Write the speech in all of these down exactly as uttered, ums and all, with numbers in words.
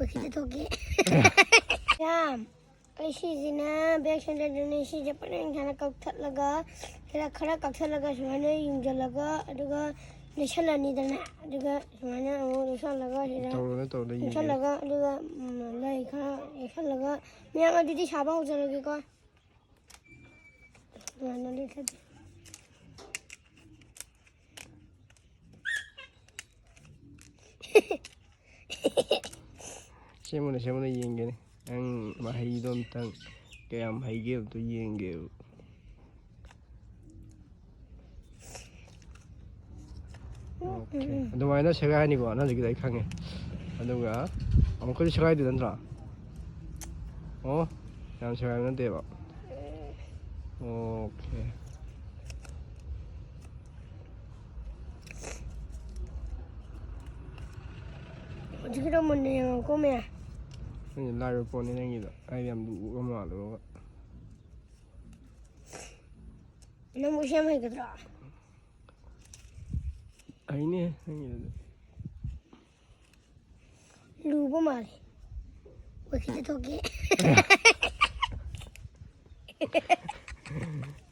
ꯋꯥꯀꯤꯗ ꯊꯣꯛꯀꯦ꯫ ꯌꯥꯝ, ꯑꯩ ꯁꯤꯁꯤꯅ back centerꯗꯨꯅꯤ꯫ ꯁꯤꯁꯦ ꯄꯔꯦꯡ ꯁꯥꯅ ꯀꯛꯊꯠꯂꯒ, ꯈꯔ, ꯈꯔ ꯀꯛꯊꯠꯂꯒ ꯁꯨꯃꯥꯏꯅ ꯌꯨꯡꯁꯤꯜꯂꯒ, ꯑꯗꯨꯒ ꯂꯩꯁꯜꯂꯅꯤꯗꯅ, ꯑꯗꯨꯒ ꯁꯨꯃꯥꯏꯅ ꯑꯃꯨꯛ ꯂꯩꯁꯜꯂꯒ ꯁꯤꯗ ꯇꯧꯔꯣꯅꯦ, ꯇꯧꯔꯣꯅꯦ, ꯌꯦꯡꯒꯦ꯫ ꯂꯩꯁꯜꯂꯒ, ꯑꯗꯨꯒ, ꯎꯝ, ꯂꯩ ꯈꯔ ꯂꯩꯁꯜꯂꯒ, ꯃꯌꯥꯝ ꯑꯗꯨꯗꯤ ꯁꯥꯕ ꯍꯧꯖꯔꯒꯦꯀꯣ꯫ ꯁꯨꯃꯥꯏꯅ ꯂꯩꯁꯜꯂꯦ꯫ ꯁꯦꯝꯃꯨꯅꯦ, ꯁꯦꯝꯃꯨꯅꯦ, ꯌꯦꯡꯒꯦꯅꯦ꯫ ꯅꯪ ꯃꯍꯩꯗꯣ ꯑꯝꯇꯪ ꯀꯌꯥꯝ ꯍꯩꯒꯦ ꯑꯝꯇ ꯌꯦꯡꯒꯦꯕ꯫ ꯑꯣꯀꯦ꯫ ꯑꯗꯨꯃꯥꯏꯅ ꯁꯦꯒꯥꯏꯅꯤꯀꯣ, ꯅꯪ ꯍꯧꯖꯤꯛꯀꯤꯗꯣ ꯑꯩ ꯈꯪꯉꯦ꯫ ꯑꯗꯨꯒ ꯑꯃꯨꯛꯀꯁꯨ ꯁꯦꯒꯥꯏꯗꯣꯏ ꯅꯠꯇ꯭ꯔꯣ? ꯑꯣ, ꯌꯥꯝ ꯁꯦꯒꯥꯏꯕ ꯅꯠꯇꯦꯕ꯫ ꯑꯣꯀꯦ꯫ ꯍꯧꯖꯤꯛꯀꯤꯗꯣ ꯃꯨꯟꯅ ꯌꯦꯡꯉꯣꯀꯣ, ꯃꯌꯥ꯫ ꯅꯪꯒꯤ ꯂꯥꯏꯕ ꯄꯣꯠꯅꯤ ꯅꯪꯒꯤꯗꯣ꯫ ꯑꯩꯗꯤ ꯌꯥꯝ ꯂꯨꯕ ꯃꯥꯜꯂꯨꯔꯒ꯫ ꯅꯪꯕꯨ ꯁꯦꯝ ꯍꯩꯒꯗ꯭ꯔꯣ? ꯍꯩꯅꯦ, ꯅꯪꯒꯤꯗꯨꯗꯤ꯫ ꯂꯨꯕ ꯃꯥꯜꯂꯦ꯫ ꯋꯥꯀꯤꯗ ꯊꯣꯛꯀꯦ꯫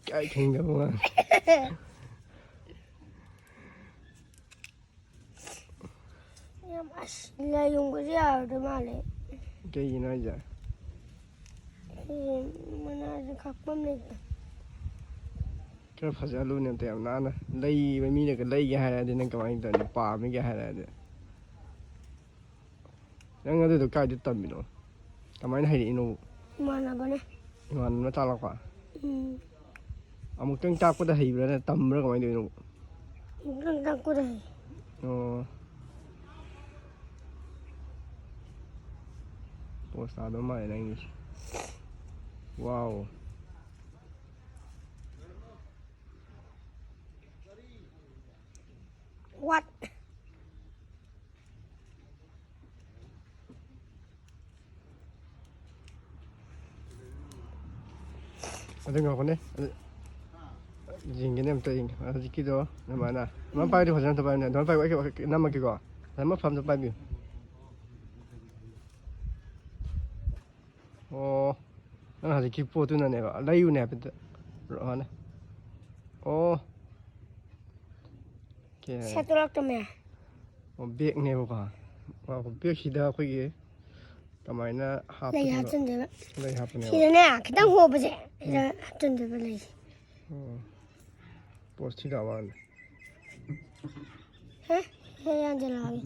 ꯀꯥꯏ ꯈꯪꯗꯕ ꯃꯥꯜꯂꯦ꯫ ꯌꯥꯝ, ꯑꯁ, ꯂꯥꯏ ꯌꯣꯡꯕꯁꯦ ꯌꯥꯔꯣꯏꯗꯣꯏ ꯃꯥꯜꯂꯦ꯫ ꯀꯩꯒꯤꯅꯣ ꯍꯥꯏꯁꯦ? ꯁꯤ ꯃꯅꯥꯁꯦ ꯈꯥꯛꯄꯝ ꯂꯩꯇꯦ꯫ ꯈꯔ ꯐꯖꯍꯜꯂꯨꯅꯦ ꯑꯝꯇ ꯌꯥꯝ ꯅꯥꯟꯅ꯫ ꯂꯩꯕ ꯃꯤꯅꯒ ꯂꯩꯒꯦ ꯍꯥꯏꯔꯛꯑꯗꯤ ꯅꯪ ꯀꯃꯥꯏꯅ ꯇꯧꯅꯤ? ꯄꯥꯝꯃꯤꯒ ꯍꯥꯏꯔꯛꯑꯗꯤ꯫ ꯅꯪ ꯑꯗꯨꯗꯣ ꯀꯥꯏꯗ ꯇꯝꯃꯤꯅꯣ? ꯀꯃꯥꯏꯅ ꯍꯩꯔꯛꯏꯅꯣ? ꯏꯃꯥꯟꯅꯕꯅꯦ꯫ ꯏꯃꯥꯟꯅꯕꯅ ꯇꯥꯛꯂꯛꯄ? ꯎꯝ꯫ ꯑꯃꯨꯛꯇꯪ ꯇꯥꯛꯄꯗ ꯍꯩꯕ꯭ꯔꯥ, ꯅꯠꯇ꯭ꯔ ꯇꯝꯕ꯭ꯔꯥ, ꯀꯃꯥꯏꯅ ꯇꯧꯔꯤꯅꯣ? ꯑꯃꯨꯛꯇꯪ ꯇꯥꯛꯄꯗ ꯍꯩ꯫ ꯑꯣ꯫ ꯄꯣꯁ ꯇꯥꯗꯧ ꯃꯥꯜꯂꯦ ꯅꯪꯒꯤꯁꯦ꯫ ꯋꯥꯎ꯫ What? ꯑꯗꯨ ꯉꯥꯏꯈꯣꯅꯦ꯫ ꯑꯗꯨ ꯌꯦꯡꯒꯦꯅꯦ, ꯑꯝꯇ ꯌꯦꯡꯒꯦ꯫ ꯍꯧꯖꯤꯛꯀꯤꯗꯣ ꯑꯗꯨꯃꯥꯏꯅ꯫ ꯑꯗꯨꯃꯥꯏꯅ ꯄꯥꯏꯔꯗꯤ ꯐꯖꯅ ꯑꯝꯇ ꯄꯥꯏꯌꯨꯅꯦ꯫ ꯑꯗꯨꯃꯥꯏꯅ ꯄꯥꯏꯌꯨ, ꯑꯩ, ꯑꯩ ꯅꯝꯃꯛꯀꯦꯀꯣ꯫ ꯑꯗꯨꯃꯥꯏꯅ ꯐꯖꯅ ꯄꯥꯏꯕꯤꯌꯨ꯫ ꯑꯣ, ꯅꯪ ꯍꯧꯖꯤꯛꯀꯤ ꯄꯣꯠꯇꯨꯅꯅꯦꯕ, ꯂꯩꯌꯨꯅꯦ ꯍꯥꯏꯐꯦꯠꯇ꯫ ꯔꯣꯍꯟ꯫ ꯑꯣ꯫ ꯀꯦ-, ꯁꯦꯠꯇꯣꯔꯛꯇꯃꯦ꯫ ꯑꯣ, ꯕꯦꯒꯅꯦꯕꯀꯣ꯫ ꯑꯣ, ꯕꯦꯒꯁꯤꯗ ꯑꯩꯈꯣꯏꯒꯤ ꯀꯃꯥꯏꯅ ꯂꯩ ꯍꯥꯞꯄꯅꯣ? ꯍꯥꯞꯆꯤꯟꯗꯣꯏꯕ꯫ ꯂꯩ ꯍꯥꯞꯄꯅꯦꯕ꯫ ꯁꯤꯗꯅꯦ ꯈꯤꯇꯪ ꯍꯣꯕꯁꯦ ꯁꯤꯗ ꯍꯥꯞꯆꯤꯟꯗꯣꯏꯕ ꯂꯩꯁꯦ꯫ ꯑꯣ꯫ ꯄꯣꯁ ꯊꯤꯗ ꯋꯥꯅꯤ꯫ ꯍꯦ, ꯍꯦ, ꯌꯥꯟꯁꯤꯜꯂꯛꯑꯒꯦ꯫